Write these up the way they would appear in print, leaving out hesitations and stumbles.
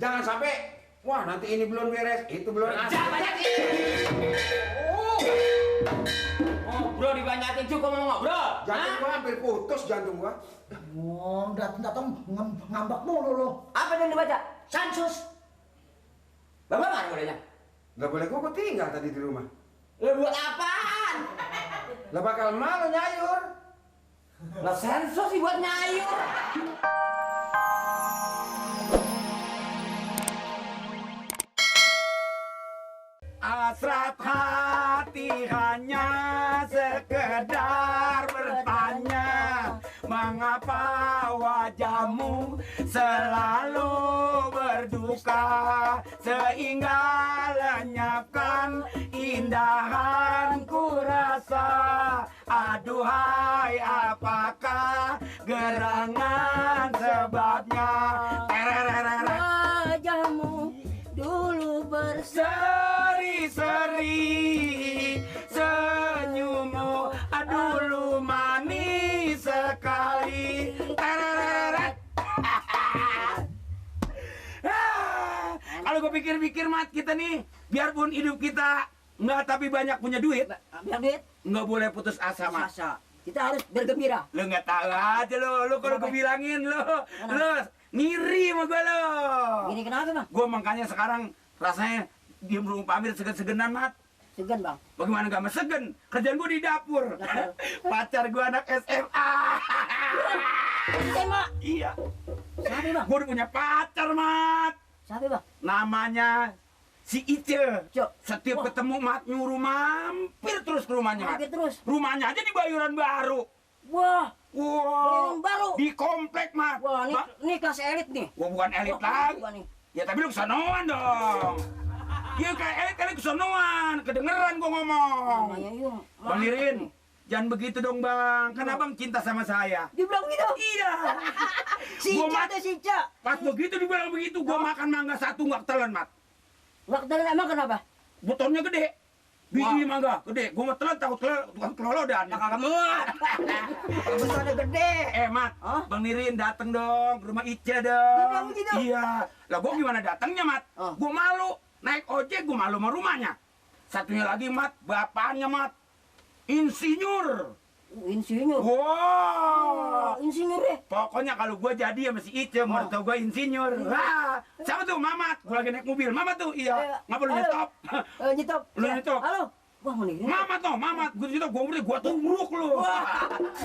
Jangan sampai, wah nanti ini belum beres, itu belum ada. Jangan banyakin. Ngobrol dibanyakin cukup mau ngobrol. Jantung gua hampir putus jantung gua. Oh, datang ngambak mulu lo. Apa yang dibaca? Sensus. Bapak mana bolehnya? Gak boleh gua tinggal tadi di rumah. Lu buat apaan? Lah bakal malu nyayur. Lah sensus sih buat nyayur. Hasrat hati hanya sekedar bertanya, mengapa wajahmu selalu berduka, sehingga lenyapkan indahan ku rasa. Aduhai, apakah gerangan sebabnya? Wajahmu dulu Seri-seri senyummu dulu manis sekali. Kalau gue pikir-pikir mat, kita nih biarpun hidup kita nggak tapi banyak punya duit, biar duit nggak boleh putus asa mat. masa kita harus bergembira. Lu nggak tahu aja lu kalau gue bilangin lu ngiri sama gue lo. Gini kenapa bang? Gue makanya sekarang rasanya diem rumah pamir segen-segenan mat. Segan bang. Bagaimana gak mesegen? Kerjaan gue di dapur. Pacar gue anak SMA. SMA. Iya. Siapa bang? Gue udah punya pacar mat. Siapa bang? Namanya si Ice. Cok. Setiap Wah. ketemu mat nyuruh mampir terus ke rumahnya mat. Mampir terus. Rumahnya aja di Bayoran Baru. Wah. Wow. Bayoran Baru. Di komplek mat. Wah ini kelas elit nih. Gua bukan elit Wah, lagi. gua nih. Ya tapi lu kesonoan dong. Ya kayak elit kali kesonoan. Kedengeran gua ngomong. Namanya yuk. Bang Lirin, jangan begitu dong bang. Kan abang cinta sama saya. Dibilang gitu. Iya. Si Gua Ica mat- tuh si Ica. Pas begitu dibilang begitu, gua makan mangga satu nggak telan mat. Waktu emang kenapa? Butonnya gede. Biji mangga gede. Gua mau telan tahu tukang kelolodan. Nah, kagak muat. Kalau besarnya gede. Mat, Hah? Bang Nirin dateng dong ke rumah Ica Dia dong. bilang begitu? Iya. Lah gua gimana datangnya mat? Oh. Gua malu. Naik ojek gua malu sama rumahnya. Satunya lagi mat, bapaknya mat. Insinyur. Insinyur. Wow. Insinyur deh. Pokoknya kalau gua jadi sama si Ica, mertua gua insinyur. Wah, siapa tuh? Mamat. Gua lagi naik mobil. Mamat tuh, iya. Ngapa lu Halo. nyetop? Nyetop. Lu Ya. nyetop. Halo. Wah mending. Mamat tuh, Mamat. Gua nyetop, gua tubruk lu. Wah.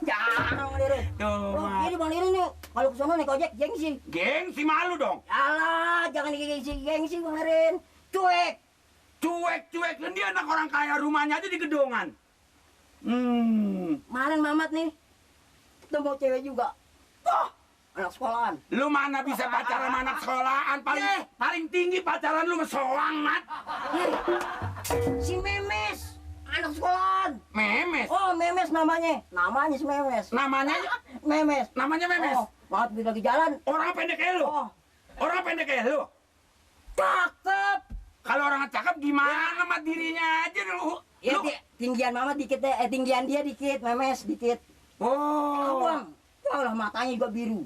Jarang Lirin. Tuh, Oh, Mat. jadi Bang Lirin nih kalau ke sono naik ojek gengsi. Gengsi malu dong. Alah, jangan gengsi Bang Lirin. Cuek. Cuek, dan dia anak orang kaya, rumahnya aja di gedongan. Kemarin Mamat nih ketemu cewek juga. Anak sekolahan. Lu mana bisa pacaran sama anak sekolahan? Paling tinggi pacaran lu sama soang, Mat. Si Memes. Anak sekolahan. Memes. Oh, Memes namanya. Namanya si Memes. Namanya Memes. Memes. Oh, Mamat lagi jalan. Orang pendek kayak lu. Oh, Orang pendek kayak lu. cakep. Kalau orang cakep gimana mat dirinya aja dulu. Ya, Lu. tinggian Mamat dikit deh. Tinggian dia dikit. Memes dikit. Oh. Abang. Tahu lah matanya juga biru.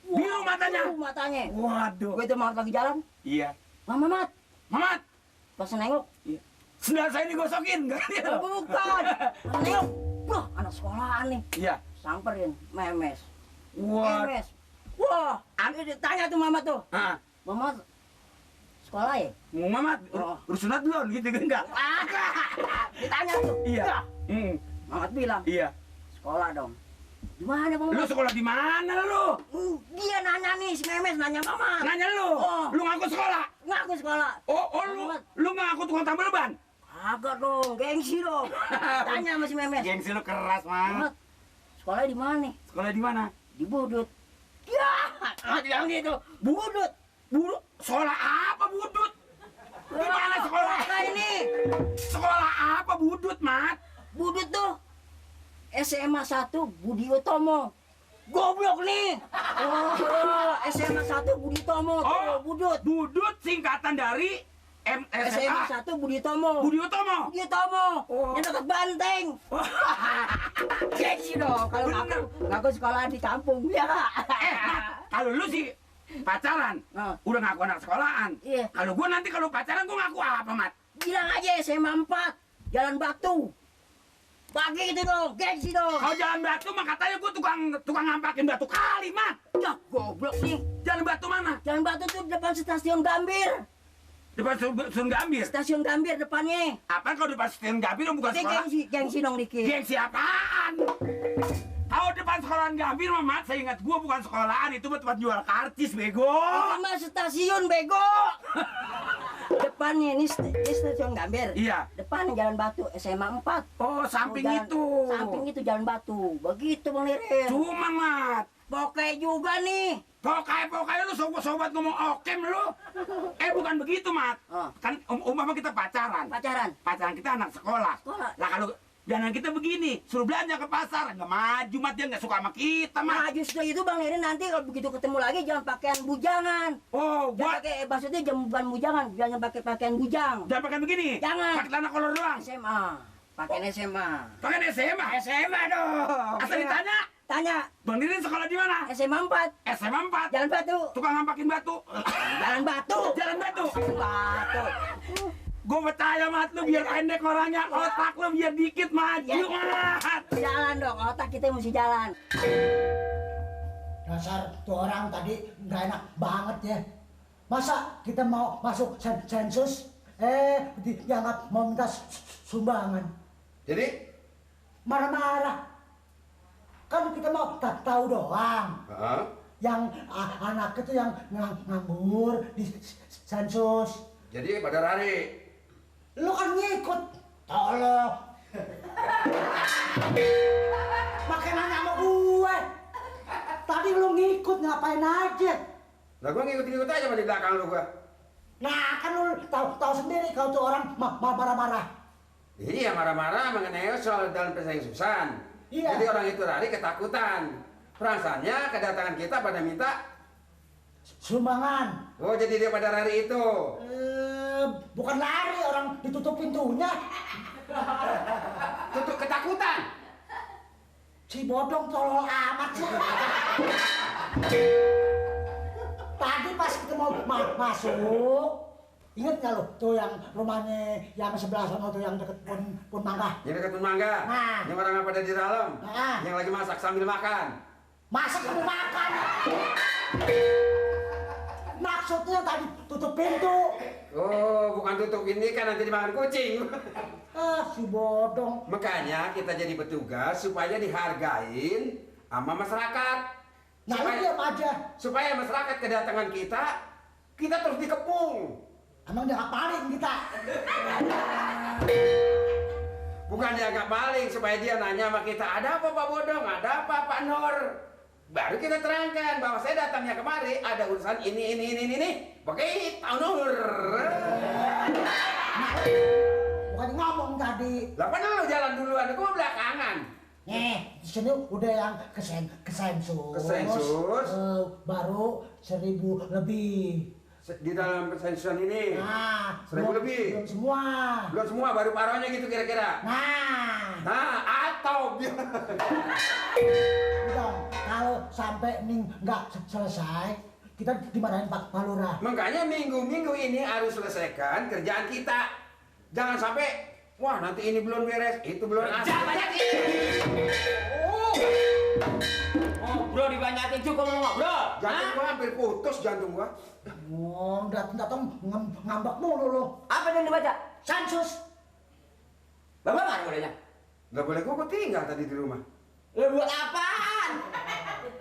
Biru matanya? Biru matanya. Waduh. Gue itu Mamat lagi jalan. Iya. Mamat. Mamat. Pas nengok. Iya. Sendal saya digosokin kan? Oh, bukan. Pas nengok. Wah, anak sekolahan nih. Iya. Samperin. Memes. What? Memes. Wah. Tanya tuh Mamat tuh. Ah. Mamat sekolah ya? Mau Mamat, Oh. sunat belum gitu kan enggak? Ditanya tuh. Iya. Mamat bilang, Iya. sekolah dong. Gimana Bang? Lu sekolah di mana lu? Dia nanya nih, si Memes nanya Mamat. Nanya lu. Oh. Lu ngaku sekolah. Ngaku sekolah. Oh, lu ngaku tukang tambal ban? Agak dong, gengsi dong. Tanya sama si Memes. Gengsi lu keras, Mamat, Mat. sekolah di mana nih? Sekolah di mana? Di Budut. Ya, bilang gitu. Budut. Buru, sekolah apa budut? Di mana sekolah? Nah, ini. Sekolah apa budut, Mat? Budut tuh SMA 1 Budi Utomo. Goblok nih. Oh, SMA 1 Budi Utomo. Oh, Budut. Budut singkatan dari SMA SMA 1 Budi Utomo. Budi Utomo. Budi Utomo. Oh. Yang dekat Banteng. Gengsi dong kalau ngaku sekolah di kampung. Ya, Kak? Mat, kalau lu sih pacaran, Nah. udah ngaku anak sekolahan. Iya. Kalau gua nanti kalau pacaran gua ngaku apa, Mat? Bilang aja SMA 4, Jalan Batu. Pagi itu dong, gengsi dong. Kalau jalan batu mah katanya gua tukang ngampakin batu kali, Mat. Ya goblok nih. Jalan batu mana? Jalan Batu tuh depan stasiun Gambir. Depan Stasiun Gambir. Stasiun Gambir depannya. Apa kalau depan Stasiun Gambir bukan Ini sekolah? gengsi dong dikit. Gengsi apaan? Kalau depan sekolahan Gambir mah, Mat, saya ingat gua bukan sekolahan, itu mah tempat jual karcis, bego. Ini mah stasiun bego. Depannya ini stasiun Gambir. Iya. Depan Jalan Batu SMA 4. Oh, samping Jalan- itu. Samping itu Jalan Batu. Begitu Bang Lirin. Cuma, Mat. Pokoknya juga nih. Pokoknya lu sobat ngomong okem lu. Bukan begitu, Mat. Oh. Kan umpama kita pacaran. Pacaran. Pacaran kita anak sekolah. Sekolah. Lah kalau jangan kita begini, suruh belanja ke pasar, nggak maju, Mat, dia nggak suka sama kita, Mat. Nah justru itu Bang Lirin nanti kalau begitu ketemu lagi jangan pakaian bujangan. Oh, Jangan gua pakai maksudnya bukan bujangan, jangan pakai pakaian bujang. jangan pakai begini. Jangan. Pakai celana kolor doang. SMA. Pakaian SMA. Pakai SMA. SMA dong. Asal ditanya, Tanya, Bang Dirin sekolah di mana? SMA 4, SMA 4. Jalan Batu. Tukang ngampakin batu. Jalan Batu. Jalan batu. Batu. Gue percaya, Mat, lu biar pendek orangnya, otak lu biar dikit maju, Ya. Mat. Jalan dong, otak kita mesti jalan. Dasar tuh orang tadi nggak enak banget ya. Masa kita mau masuk sensus, dianggap mau minta sumbangan. Jadi, Marah-marah. Kan kita mau tahu doang. heeh. Yang anak itu yang nganggur di sensus. Jadi pada lari. Lu kan ngikut. Tolong. Makin nanya sama gue. Tadi lu ngikut ngapain aja? Lah gua ngikut-ngikut aja di belakang lu gua. Nah kan lu tahu sendiri kalau tuh orang marah-marah. Iya, marah-marah mengenai soal dalam persaingan. Iya. Jadi orang itu lari ketakutan. Perasaannya kedatangan kita pada minta. Sumbangan. Oh, jadi dia pada lari itu. Bukan lari, orang ditutup pintunya. Tutup ketakutan. Si bodong tolol amat sih. Tadi pas kita mau masuk, inget nggak lo tuh yang rumahnya yang sebelah sana tuh yang deket pun mangga. Yang dekat mangga. Nah. Yang orang pada di dalam. Nah. Yang lagi masak sambil makan. Masak kamu makan. Maksudnya tadi tutup pintu. Oh, bukan tutup ini kan nanti dimakan kucing. Si bodong. Makanya kita jadi petugas supaya dihargain sama masyarakat. Nah lu diam aja. Supaya masyarakat kedatangan kita terus dikepung. Emang dia paling kita. Bukan dianggap maling supaya dia nanya sama kita, ada apa Pak Bodong, ada apa Pak Nur. Baru kita terangkan bahwa saya datangnya kemari ada urusan ini. Pakai Pak Nur. Bukan ngomong tadi. Lah kan lu jalan duluan, gua belakangan. Nih, di sini udah yang ke sensus. Ke sensus. Baru 1.000 lebih. Di dalam persensuan ini. Nah, 1.000 lebih. Belum semua. Belum semua, baru paruhnya gitu kira-kira. Nah, atau Udah, kalau sampai nih nggak selesai, kita dimarahin Pak Lurah. makanya minggu-minggu ini harus selesaikan kerjaan kita. Jangan sampai, wah nanti ini belum beres, itu belum asli. Bro, dibanyakin cukup ngomong, bro. Jantung gua hampir putus jantung gua. Datang ngambek mulu lo. Apa yang dibaca? Sensus. Bapak mana bolehnya? Gak boleh gua tinggal tadi di rumah. Buat apaan?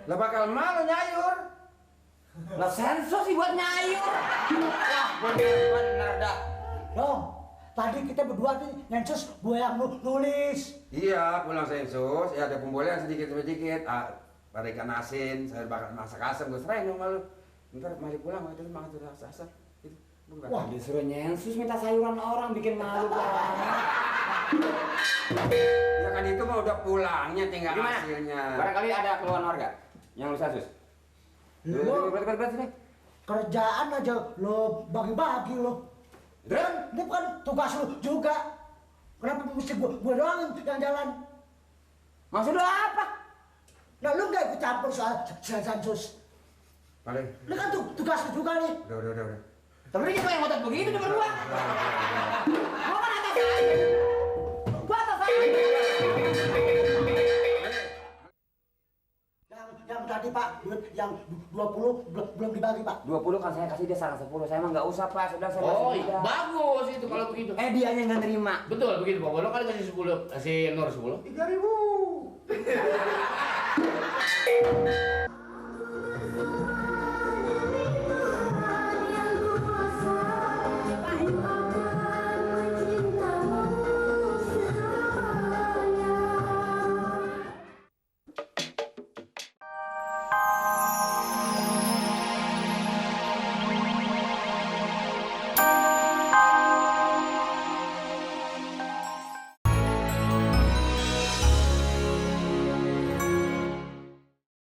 Lah bakal malu nyayur. Lah sensus sih buat nyayur. Wah, bener dah. Dong, tadi kita berdua nih sensus gue yang nulis. Iya, pulang sensus, ya ada pembolehan sedikit-sedikit. Pada ikan asin, saya bakal masak asam, gue serahin sama lu. Ntar mari pulang, itu makan tuh asam. Gitu. Wah, disuruh nyensus minta sayuran orang bikin malu banget. Ya kan itu mah udah pulangnya, tinggal Gimana? hasilnya. Barangkali ada keluhan warga yang lu sensus. Lo Berat sini. kerjaan aja lo bagi-bagi lo. Dan ini bukan tugas lo juga. Kenapa mesti gue doang yang jalan? Maksud lu apa? Nah lu nggak ikut campur soal sensus. Paling. Ini kan tugas lu juga nih. Udah. Tapi kita yang ngotot begitu di berdua. Gua kan atasan. Gua atasan. Yang tadi Pak, duit yang 20 belum dibagi Pak. 20 kan saya kasih dia saran 10. Saya mah nggak usah Pak, sudah saya Oh, masih muda. bagus itu kalau begitu. Dianya nggak nerima. Betul begitu Pak Bono kali kasih 10, kasih Nur 10. 3.000.